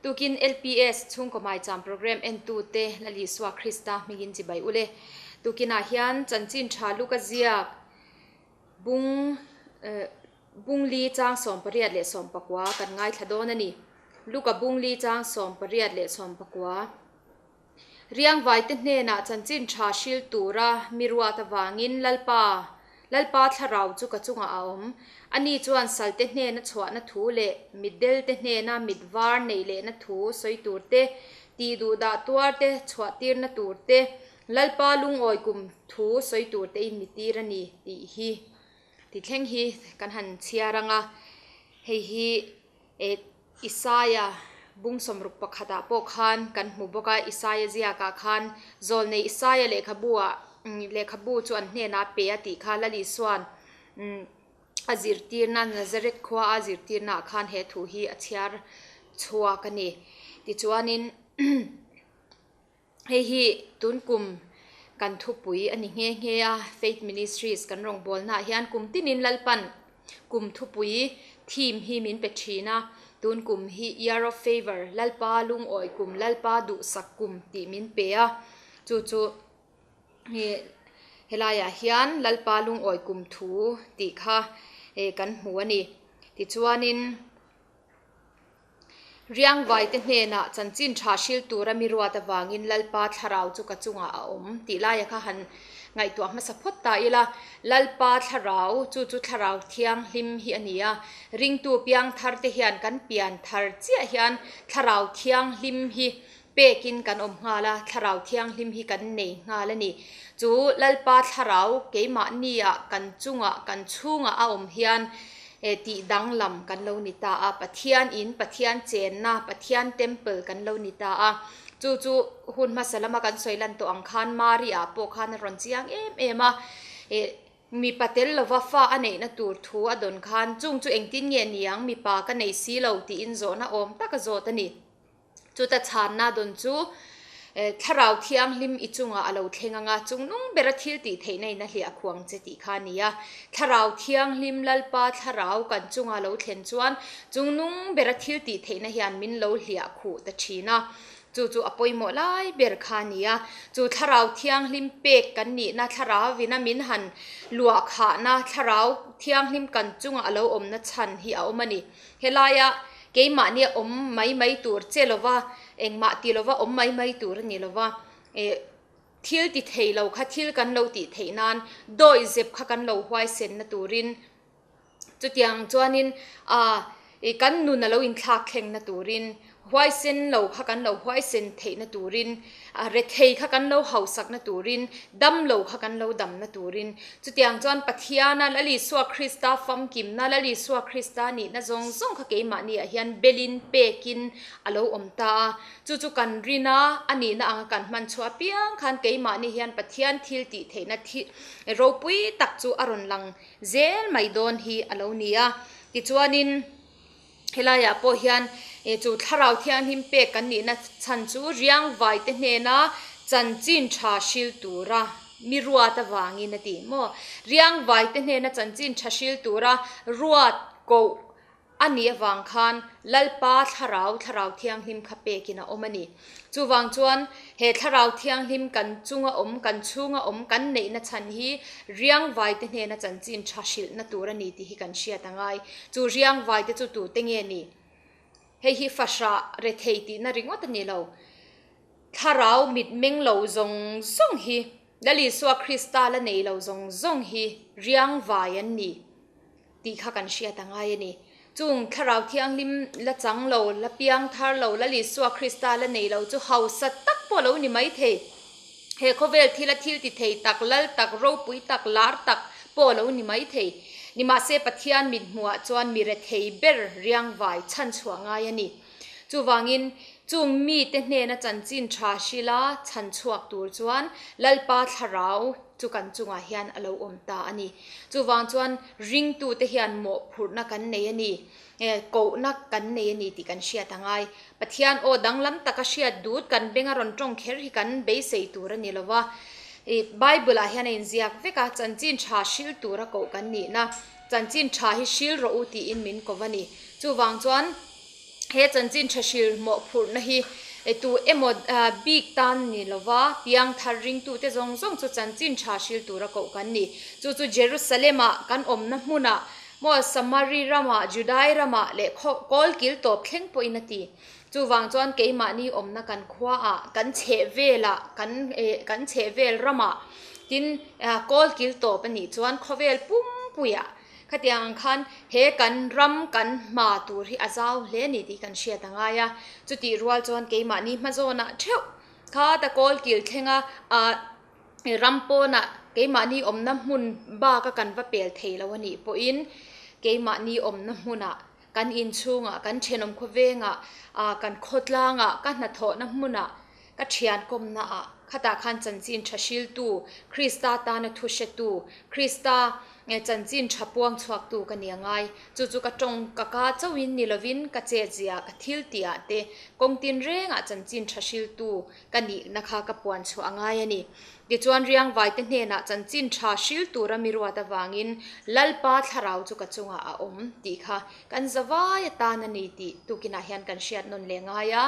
Tukin LPS chhungkaw maicham program entute Lal Isua Krista hmingin chibai ule. Tukinah hian chanchin tha luka ziak bung bungli chang 88 kan ngaithla dawn a ni. Luka bungli chang 88. Riangvaite hnenah chanchin tha hril tura mi ruat avangin Lalpa, Lalpa thlarau chu ka chungah a awm. Ani chuan salte hnena chhuahna thu leh mitdelte hnena mit var neih lehna thu sawi tur te, tih duhdah tuar te chhuah tirna tur te, Lalpa lungawi kum thu sawi tur tein mi tir a ni tih hi ti thleng hi kan han chhiar ang a, hei hi eh Isaia bung 61 ah pawh khan kan hmu bawk a, Isaia ziakah khan zawlnei Isaia lehkhabu-ah lehkhabu chu an hnenah a pe a tih kha Lal Isua'n a zirtirna Nazareth khua a zirtirnaah khan he thu hi a chhiar chhuak a ni. Tichuanin Hei hi tun kum kan thupui a ni nghe nghe a, Faith Ministries kan rawngbawlnaah hian kum tinin Lalpan kum thupui theme hi min pe thin a, tun kum hi Year of Favour, Lalpa lungawi kum, Lalpa duhsak kum tih min pe a, chu chu helaiah hian Lalpa lungawi kum thu tih kha kan hmu a ni. Tichuanin. Riangvaite hnenah chanchin tha hril tura mi ruat avangin Lalpa thlarau chu ka chungah a awm tih laia kha han ngaihtuah hmasa phawt ta ila, Lalpa thlarau, chu chu thlarau thianghlim hi a ni a, ringtu piang thar te hian kan pian thar chiah hian thlarau thianghlim hi pekin kan awm nghal a, thlarau thianghlim hi kan nei nghal a ni. Chu Lalpa thlarau keimahnia kan chungah, kan chhungah a awm hian tih danglam kan lo ni ta a, Pathian in, Pathian chenna, Pathian temple kan lo ni ta a. Chu chu hun hmasa lama kan sawi lan tawh ang khan Mari ah pawh khan a rawn chiang em em a, mipa tel lova fa a neihna tur thu a dawn khan chung chu engtin nge niang mipa ka nei si lo tiin zawhna awm tak a zawt a ni. Chuta chhanna dawn chu Thlarau Thianghlim i chungah a lo thleng ang a, chung nung bera thil tih theihna in a hliah khuang che tih kha a ni a. Thlarau Thianghlim Lalpa Thlarau kan chunga a lo thlen chuan chung nung bera thil tih theihna hian min lo hliah khuh ta thin a. Chu chu a pawimawh lai ber kha a ni a. Chu Thlarau Thianghlim pek kan nihna, Thlarauina min han luah khahna, Thlarau Thianghlim kan chunga a lo awmna chhan hi a awm a ni. Helaia keimahnia awm mai mai tur che lova, engmah ti lova awm mai mai tur a ni lova, eh thil ti thei lo kha thil kan lo tih theih nan dawi zep kha kan lo huaisenna turin chutiang chuanin ah kan nun a lo inthlak thlengna turin Huaisen lo kha kan lo huaisen theihna turin, rethei kha kan lo hausakna turin, dam lo kha kan lo damna turin. Chutiang chuan Pathiana Lal Isua Krista famkimna, Lal Isua Krista nihna zawng zawng kha keimahniah hian belin, pekin a lo awm ta a. Chu chu kan rin a, a nihna anga kan hman chhuah apiang khan keimahni hian Pathian thil tih theihna thi ropui tak chu a rawn lang zel mai dawn hi a lo ni a. Tichuanin. Helaiah pawh hian chu thlarau thianghlim pek kan nihna chhan chu riangvaite hnena chanchin tha hril tura mi ruat avangin a ti maw? Riangvaite hnena chanchin tha hril tura ruat koh a nih avang khan Lalpa thlarau, thlarau thianghlim kha pekin a awm a ni. Chuvang chuan he thlarau thianghlim kan chunga awm, kan chhunga awm, kan neihna chhan hi riangvaite hnena chanchin tha hrilhna tur a ni tih hi kan hriat a ngai. Chu riangvaite chu tute nge ni? Hei hi fahrah rethei tihna ringawt a ni lo. Thlarau mitmeng lo zawng zawng hi, Lal Isua Krista la nei lo zawng zawng hi riangvai an ni. Tih kha kan hriat a ngai a ni. Chung Thlarau Thianghlim la chang lo, la piang thar lo, Lal Isua Krista la nei lo chu hausa tak pawh lo ni mai thei. He khawvel thila thil ti thei tak, lal tak, ropui tak, lar tak pawh lo ni mai thei. Nimahse Pathian mithmuhah chuan mi rethei ber riangvai chhanchhuah ngai a ni. Chuvangin, chung mite hnena chanchin tha hrila chhanchhuak tur chuan Lalpa Thlarau chu kan chungah hian a lo awm ta a ni. Chuvang chuan ringtute hian mawhphurhna kan nei a ni, kohna kan nei a ni tih kan hriat a ngai. Pathian aw danglam taka hriat dut kan benga rawn tawng kher hi kan beisei tur a ni lo va. Bible-ah hian a inziak vek a, chanchin tha hril tura koh kan nihna, chanchin tha hi hril rawh u tiin min ko va ni. Chuvang chuan. He chanchin tha hril mawhphurhna hi tu emaw bik tan ni lova piangthar ringtute zawng zawng chu chanchin tha hril tura koh kan ni. Chu chu Jerusalem-ah kan awmna hmunah maw Samari ramah, Judai ramah leh kawlkil tawp thleng pawhin a ti. Chuvang chuan keimahni awmna kan khuaah, kan chhehvelah, kan kan chhehvel ramah tin kawlkil tawp a nih chuan khawvel pumpuiah Khatiang ang khan he kan ram kan hma tur hi a zau hle a ni tih kan hriat a ngai a, chutih rual chuan keimahni hmazawnah theuh kha ta kawl kil thlenga ah ram pawnah keimahni awmna hmun baka kan va pel thei lo a nih pawhin keimahni awmna hmunah kan inchhungah kan thenawm khawvengah ah kan khawtlangah ka hnathawhna hmunah Ka thian kawmnaah khatah khan chanchin tha hriltu, Krista tana thu hretu, Krista chanchin tha puang chhuaktu ka ni a ngai. Chu chu ka tawng ka ka chauhin ni lovin ka chetzia, ka thil tihah te kawng tin rengah chanchin tha hriltu ka nihna kha ka puan chhuah a ngai a ni. Tichuan riangvaite hnenah chanchin tha hril tura mi ruat avangin Lalpa thlarau chu ka chungah a awm tih kha kan zavai atan a ni tih tukinah hian kan hriat nawn leh ngai a.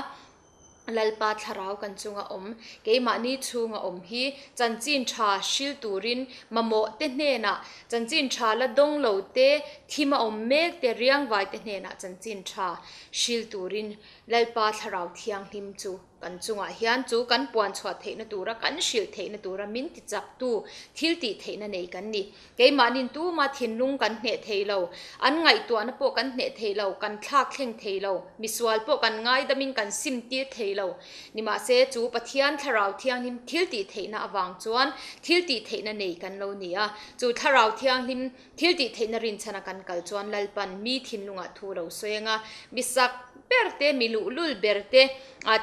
Lalpa thlarau kan chunga awm, keimahni chhunga awm hi chanchin tha hril turin mamawh te hnenah, chanchin tha la dawng lo te, thim a awm mek te, riangvai te hnenah chanchin tha hril turin Lalpa thlarau thianghlim chu kan chungah hian chu kan puan chhuah theihna tura kan hrilh theihna tura min ti chaktu thil tih theihna nei kan ni. Keimahnin tuma thinlung kan hneh thei lo, an ngaihtuahna pawh kan hneh thei lo, kan thlak thleng thei lo, misual pawh kan ngaidamin kan sim tir thei lo. Nimahse, chu Pathian Thlarau Thianghlim thil tih theihna avang chuan thil tih theihna nei kan lo ni a. Chu Thlarau Thianghlim thil tih theihna rinchhana kan kal chuan Lalpan mi thinlungah thu lo sawi anga, mi sak ber te, mi luhlul ber te,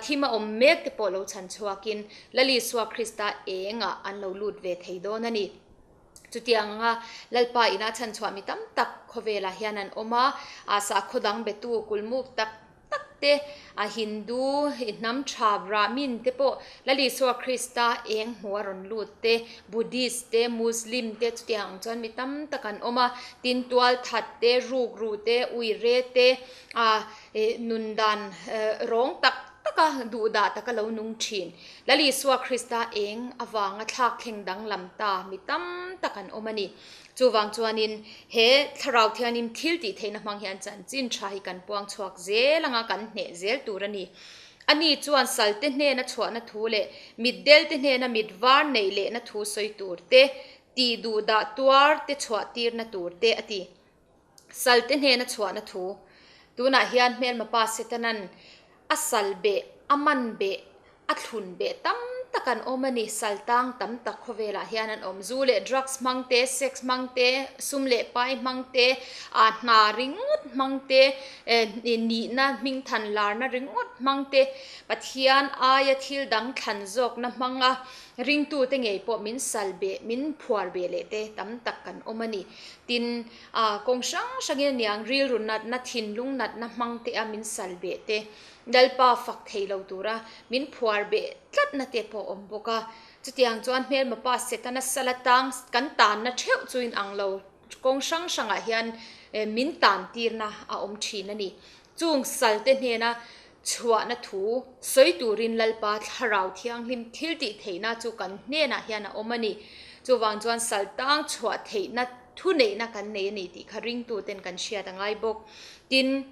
thim a awm mek te pawh lo chhan chhuakin Lal Isua Krista engah an lo lut ve thei dawn a ni. Chutiang anga Lalpa ina chhanchhuah mi tam tak khawvelah hian an awm a, a sakhaw dang betu kulmuk tak tak te, a Hindu hnam tha Brahmin te pawh Lal Isua Krista eng hmu a rawn lut te, Buddhist te, Muslim te chutiang ang chuan mi tam tak an awm a, tin tualthat te, rukru te, uire te, a nundan rawng tak taka duhdah taka lo nung thin. Lal Isua Krista eng avanga thlak thleng danglam ta mi tam tak an awm a ni. Chuvang chuanin he Thlarau Thianghlim thil tih theihna hmang hian chanchin tha hi kan puang chhuak zel anga kan hneh zel tur a ni. Ani chuan salte hnena chhuahna thu leh mitdelte hnena mit var neih lehna thu sawi tur te, tih duhdah tuar te chhuah tirna tur te a ti. Salte hnena chhuahna thu. Tunah hian hmelma pa Setanan a sal beh, a man beh, a thlun beh tam tak an awm a ni. Sal tang tam tak khawvelah hian an awm. Zu leh drugs hmang te, sex hmang te, sum leh pai hmang te, ah hna ringawt hmang te, nihna hmingthan larna ringawt hmang te, Pathian aia thil dang thlan zawkna hmanga ringtute ngei pawh min sal beh, min phuar beh leh te tam tak kan awm a ni. Tin, ah kawng hrang hrangin a niang rilru natna, thinlung natna hmang te a min sal beh te, Lalpa fak thei lo tura min phuar beh tlatna te pawh a awm bawk a. Chutiang chuan hmelma pa Setana sal atang kan tanna theuh chu inang lo kawng hrang hrangah hian min tan tirna a awm thin a ni. Chung sal te hnena chhuahna thu sawi turin Lalpa Thlarau Thianghlim thil tih theihna chu kan hnenah hian a awm a ni. Chuvang chuan sal tang chhuah theihna thu neihna kan nei a ni tih kha ringtuten kan hriat a ngai bawk. Tin,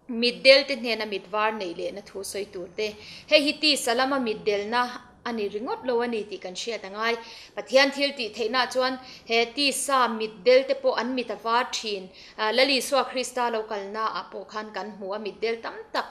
mitdel te hnena mit var neih lehna thu sawi tur te, hei hi tisa lama mitdelna a ni ringawt lo a ni tih kan hriat a ngai. Pathian thil tih theihnaah chuan he tisa mitdel te pawh an mit a var thin. Lal Isua Krista lo kalnaah pawh khan kan hmu a, mitdel tam tak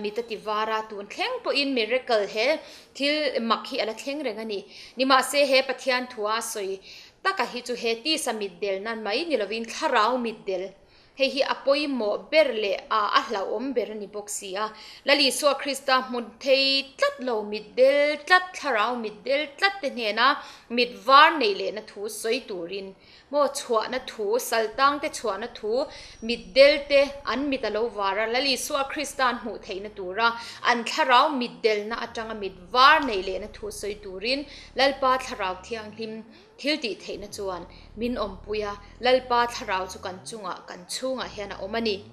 mit a ti var a, tun thleng pawhin miracle he thil mak hi a la thleng reng a ni. Nimahse he Pathian thua a sawi taka hi chu he tisa mitdelna mai ni lovin thlarau mitdel Hei hi a pawimawh ber leh a a hlauhawm ber a ni bawk si a. Lal Isua Krista hmu thei tlat lo, mitdel tlat, thlarau mitdel tlat te hnena mit var neih lehna thu sawi turin maw chhuahna thu, saltangte chhuahna thu, mitdel te an mit a lo var a, Lal Isua Krista an hmuh theihna tura an thlarau mitdelna atanga mit var neih lehna thu sawi turin Lalpa Thlarau Thianghlim Thil tih theihna chuan min awmpui a, Lalpa thlarau chu kan chungah, kan chhungah hian a awm a ni.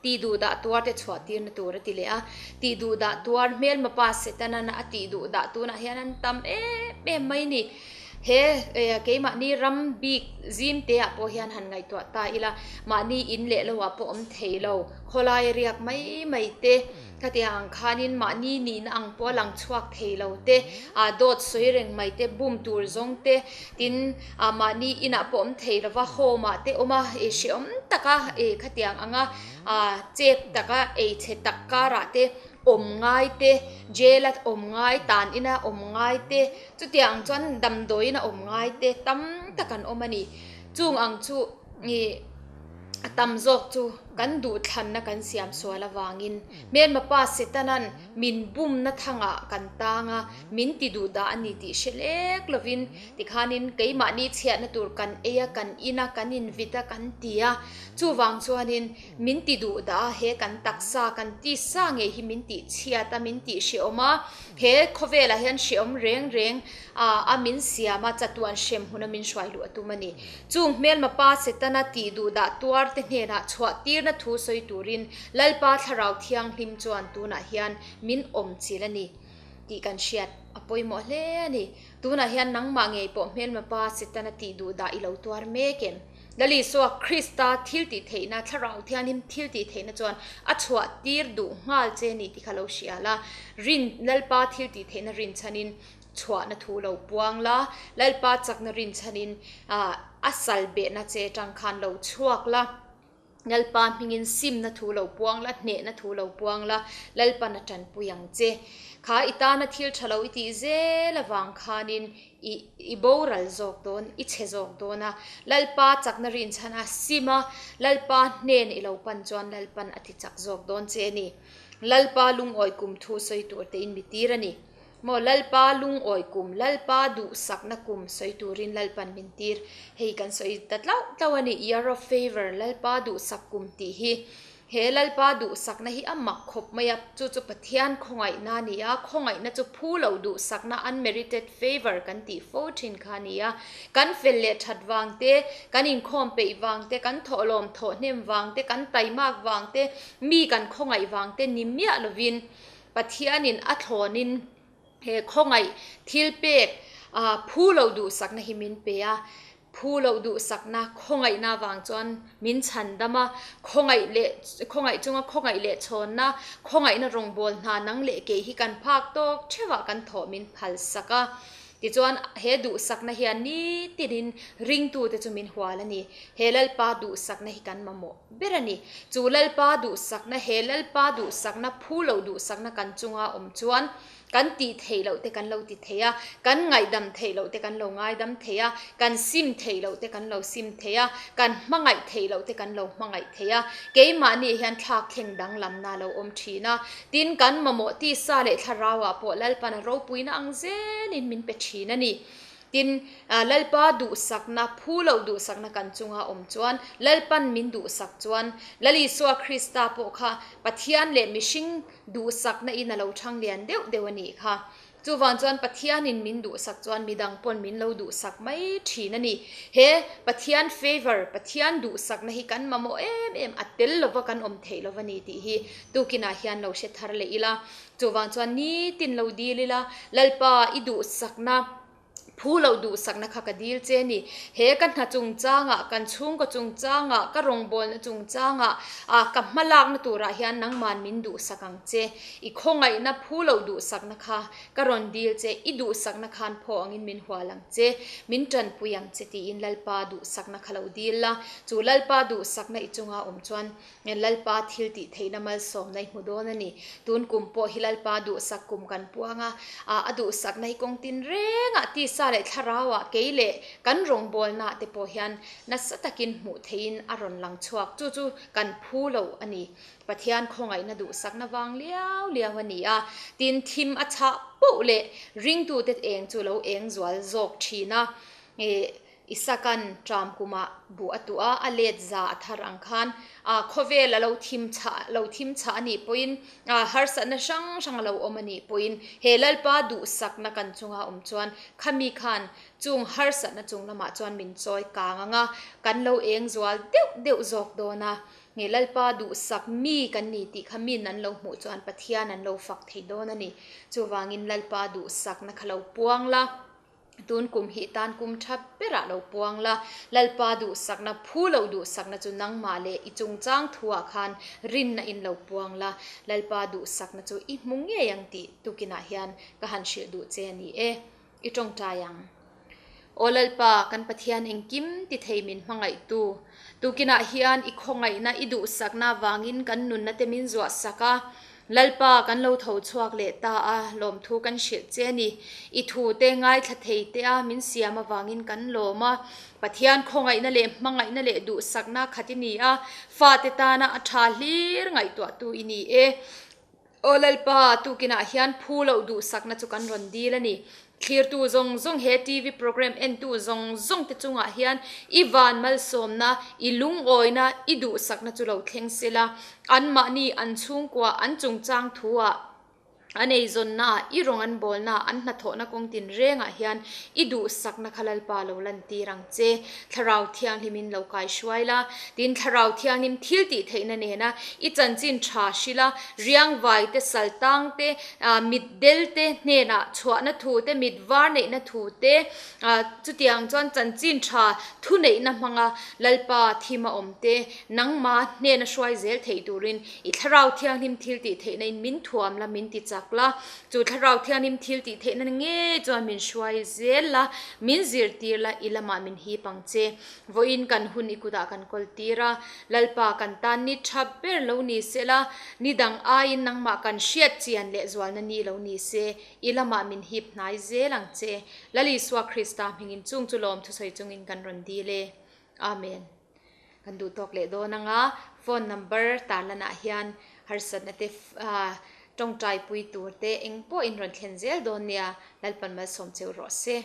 Tihduhdah tuar te chhuah tirna tur a ti leh a. Tihduhdah tuar hmelma pa Setanan a tihduhdah tunah hian an tam em em mai ni. He keimahni ram bik zim te ah pawh hian han ngaihtuah ta ila, mahni in leh lo ah pawh awm thei lo, khawlai riak mai mai te, Khatiang ang khanin mahni nihna ang pawh a lang chhuak thei lo te, ah dawt sawi reng mai te, bum tur zawng te, tin ah mahni inah pawh awm thei lova home ah te awm a, ih hrehawm taka ih khatiang anga ah chep taka eichhe tak karah te awm ngai te, jail a awm ngai, tan ina awm ngai te, chutiang ang chuan damdawiin a awm ngai te tam tak an awm a ni. Chung ang chu ih. A tam zawk chu kan duhthlanna kan siam sual avangin hmelma pa Setanan min bumna thangah kan tang a, min ti duh dah a ni tih hre lek lovin tikhanin keimahni chhiatna tur kan ei a, kan in a, kan invit a, kan ti a. Chuvang chuanin min ti duh dah a, he kan taksa, kan tisa ngei hi min tih chhiat a, min tih hrehawm a, he khawvelah hian hrehawm reng reng a min siam a, chatuan hrem huna min hruai luh a tum a ni. Chung hmelma pa Setana tih duhdah tuarte hnenah chhuah tirna thu sawi turin Lalpa Thlarau Thianghlim chuan tunah hian min awm chil a ni tih kan hriat a pawimawh hle a ni. Tunah hian nangmah ngei pawh hmelma pa Setana tih duhdah i lo tuar mek em? Lal Isua Krista thil tih theihna, Thlarau Thianghlim thil tih theihna chuan a chhuah tir duh nghal che a ni tih kha lo hria la. Rin, Lalpa thil tih theihna rinchhanin Chhuahna thu lo puang la, Lalpa chakna rinchhanin a sal behna che atang khan lo chhuak la, Lalpa hmingin simna thu lo puang la, hnehna thu lo puang la, Lalpan a tanpui ang che. Kha i tana thil tha lo i tih zel avang khanin i i boral zawk dawn, i chhe zawk dawn a. Lalpa chakna rinchhan a sim a, Lalpa hnen i lo pan chuan Lalpan a ti chak zawk dawn che a ni. Lalpa lungawi kum thu sawi tur tein mi tir a ni. Maw Lalpa lungawi kum, Lalpa duhsakna kum sawi turin Lalpan min tir. Hei kan sawi ta tlauh tlauh a ni, Year of Favour, Lalpa duhsak kum tih hi. He Lalpa duhsakna hi a mak khawp mai a, chu chu Pathian khawngaihna a ni a, khawngaihna chu phu loh duhsakna, unmerited favour, kan tih fo thin kha a ni a. Kan fel leh that vang te, kan inkhawm peih vang te, kan thawhlawm thawhhnem vang te, kan taimak vang te, mi kan khawngaih vang te ni miah lovin, Pathianin a thlawnin he khawngaih thil pek phu loh duhsakna hi min pe a, phu loh duhsakna khawngaihna avang chuan min chhan dam a, khawngaih leh khawngaih chunga khawngaih leh chhawnna, khawngaihna rawngbâwl hna nang leh kei hi kan phâk tâwk theuhah kan thawh min phalsak a. Tichuan, he duhsakna hian nitinin ringtute chu min hual a ni. He Lalpa duhsakna hi kan mamawh. Ber a ni. Chu Lalpa duhsakna, he Lalpa duhsakna, phu loh duhsakna kan chunga awm chuan kan tih theih loh te kan lo ti thei a, kan ngaihdam theih loh te kan lo ngaidam thei a, kan sim theih loh te kan lo sim thei a, kan hmangaih theih loh te kan lo hmangaih thei a. Keimahni hian thlak thleng danglamna a lo awm thin a. Tin, kan mamawh tisa leh thlarauah pawh Lalpan a ropuina ang zelin min pe thin a ni. Tin, Lalpa duhsakna, phu loh duhsakna kan chunga awm chuan, Lalpan min duhsak chuan, Lal Isua Krista pawh kha Pathian leh mihring duhsakna in a lo chhang lian deuh deuh a nih kha. Chuvang chuan Pathianin min duhsak chuan midang pawn min lo duhsak mai thin a ni. He Pathian favour, Pathian duhsakna hi kan mamawh em em, a tel lova kan awm theih lova ni tih hi tukinah hian lo hre thar leh ila. Chuvang chuan nitin lo dil ila, Lalpa i duhsakna, phu loh duhsakna kha ka dil che a ni. He ka hna chungchangah, kan chhungkaw chungchangah, ka rawngbawlna chungchangah, ah ka hmalakna turah hian nangman min duhsak ang che. I khawngaihna phu loh duhsakna kha ka rawn dil che, i duhsakna khan phaw angin min hual ang che, min tanpui ang che tiin Lalpa duhsakna kha lo dil la. Chu Lalpa duhsakna i chunga awm chuan Nge Lalpa thil tih theihna malsawmna i hmu dawn a ni. Tun kum pawh hi Lalpa duhsak kum kan puang a, a duhsakna hi kawng tin rengah tisa leh thlarauah kei leh kan rawngbawlnaah te pawh hian nasa takin hmuh theihin a rawn lang chhuak. Chu chu kan phu lo a ni. Pathian khawngaihna duhsakna vang liau liau a ni a. Tin, thim a chhah poh leh ringtute eng chu lo eng zual zawk thin a. Isaka'n ṭam kumah buh a tuah a, a let za a thar ang khan a khawvel a lo thim chhah lo thim chhah a nih pawhin a harsatna hrang hrang a lo awm a nih pawhin he Lalpa duhsakna kan chunga awm chuan khami khan chung harsatna chung lamah chuan min chawi kang ang a, kan lo eng zual deuh deuh zawk dawn a. Nge Lalpa duhsak mi kan ni tih kha min an lo hmuh chuan Pathian an lo fak thei dawn a ni. Chuvangin Lalpa duhsakna kha lo puang la, tun kum hi tan kum tha berah lo puang la, Lalpa duhsakna, phu loh duhsakna chu nangmah leh i chungchang thuah khan rinna in lo puang la, Lalpa duhsakna chu i hmu ngei ang tih tukinah hian ka han hrilh duh che a ni e. I tawngtai ang. Aw Lalpa, kan Pathian engkim ti thei min hmangaihtu. Tukinah hian i khawngaihna, i duhsakna avangin kan nunna te min zuahsak a. Lalpa, kan lo tho chhuak leh ta a, lawmthu kan hrilh che a ni. I thu te ngaithla thei te a min siam avangin kan lawm a. Pathian khawngaihna leh hmangaihna leh duhsakna khat i ni a, fate tana a tha hlir ngaihtuahtu i ni e. Aw Lalpa, tukinah hian phu loh duhsakna chu kan rawn dil a ni. Thlirtu zawng zawng he TV program entu zawng zawng te chungah hian i van malsawmna, i lungawina, i duhsakna chu lo thleng sela. Anmahni, an chhungkua, an chungchang thuah, an eizawnnaah, i rawng an bawlnaah, an hnathawhna kawng tinrengah hian i duhsakna kha Lalpa lo lantir ang che. Thlarau Thianghlimin lo kai hruai la, tin Thlarau Thianghlim thil tih theihna nena i chanchin tha hrilh a, riangvai te, saltang te, mit del te hnenah chhuahna thu te, mit var neihna thu te, chutiang chuan chanchin tha thu neihna hmanga Lalpa thim a awm te, nangma hnena hruai zel theih turin i Thlarau Thianghlim thil tih theihna in min thuam la, min ti chak la. Chu Thlarau Thianghlim thil tih theihna ngei chuan min hruai zel la, min zirtir la, i lamah min hip ang che. Vawiin kan hun i kutah kan kawl tir a, Lalpa kan tan ni tha ber lo ni se la, ni dang aiin nangmah kan hriat chian leh zualna ni lo ni se, i lamah min hip hnai zel ang che. Lal Isua Krista hmingin chung chu lawm thusawi chungin kan rawn dil e. Amen. Kan duh tawk leh dawn anga phone number tarlanah hian harsatna te tawngtai pui tur te eng pawh in rawn thlen zel dawn nia Lalpan malsawm cheu rawh se.